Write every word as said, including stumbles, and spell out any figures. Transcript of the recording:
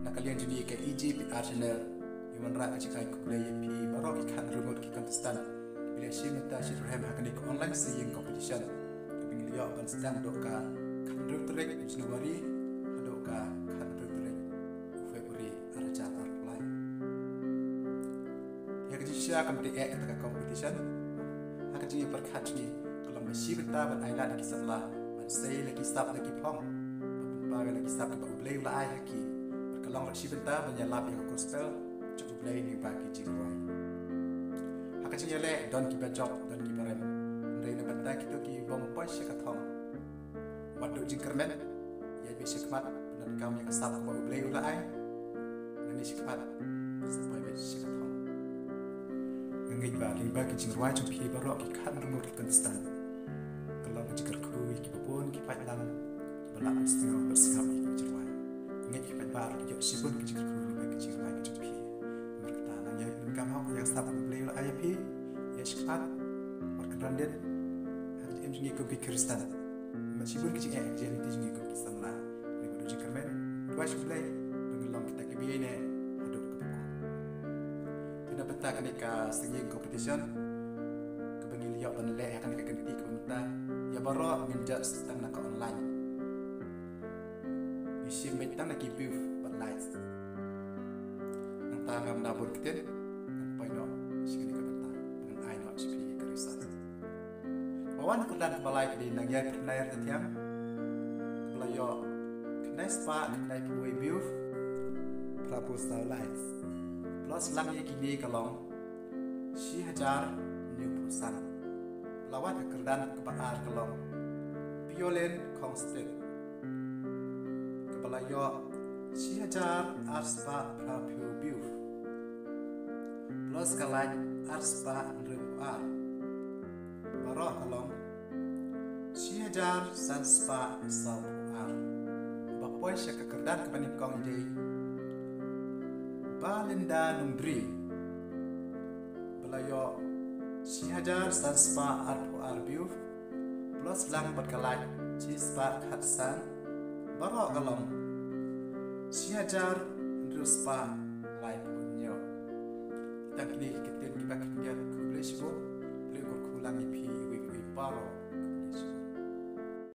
Na ka liang jong ngi ka E G P R Channel, ngi wanrah ka jingai khublei ïa phi baroh ki khathynriew ngut ki contestant kiba la shim bynta shitrhem ha kane ka online singing competition kaba ngi la ïoh ban sdang naduh ka khathynriew tarik u January haduh ka khathynriew tarik u February ar hajar arphew lai. Ïa ka jingshisha kam dei eh kata ka competition. Ha ka jingïapyrkhat jong ngi ka long ban shim bynta ban ailad ïa ki samla ban sei la ki sap la ki phong, ban pynpaw ïa la ki sap kiba U Blei u la ai ha ki. Bad ka long ruh shim bynta ban ïalap ïa ka gospel jong U Blei lyngba ki jingrwai. Ha ka jingïaleh don kiba jop, don kiba rem. Hynrei na bynta kito ki bym poi sha ka thong, wat duh jingkyrmen, ïaid beit sha khmat, pyndonkam ïa ka sap kaba U Blei u la ai. Nangne sha khmat, sa poi beit sha ka thong. Nga ngeit ba lyngba ki jingrwai jong phi baroh ki khathynriew ngut ki contestant, ka long ka jingkyrkhu ïa kiba bun ki paidlang kiba lah ban sngap bad sngap ïa ki jingrwai. Nga ngeit ki paidbah ruh ki ïoh shibun ki jingkyrkhu lyngba ki jingrwai ki jong phi. Namar kata nang ïaid pyndonkam hok ïa ka sap kaba U Blei u la ai ïa phi. Ïaid sha khmat, wat kynran dien ha ka jingim jong ngi kum ki Khristan. Bad shibun ki jingeh ha ka jingim jong ngi kum ki samla. Ngi bad u jingkyrmen, duwai sha U Blei ba ngin long kita kiba ïaineh haduh kaba kut. Te na bynta kane ka singing competition kaba ngi la ïoh ban leh ha kane ka kynti kaba mynta, ïa baroh ngin judge tang na ka online. Ngi shim beit tang na ki view bad likes. Nangta ngam da bun ktien, ngan poi noh sha kane ka bynta, ngan ai noh sha phi ka result. Ba wan ha ka kyrdan kaba lai ka dei nang ïai Phyrnai Rtathiang, kaba la ïoh khyndai spah khyndai phew wei view, phra phew saw likes. Plus lang ïa kine ka long shi hajar hynñiew phew san. La wan ha ka kyrdan kaba ar ka long Piolin Khongstep, kaba la ïoh shi hajar ar spah phra phew view, plus ka like ar spah hynriew phew ar. Baroh ka long shi hajar san spah saw phew ar. Ba poi sha ka kyrdan kaba nyngkong i dei Ba Linda Nongbri, ba la ïoh shi hajar san spah ar phew ar view, plus lang bad ka like shi spah khatsan. Baroh ka long shi hajar hynriew spah lai phew hynñiew. Tang kine ki ktien kiba khyndiat, khublei shibun. Blei u kyrkhu lang ïa phi iwei pa iwei baroh.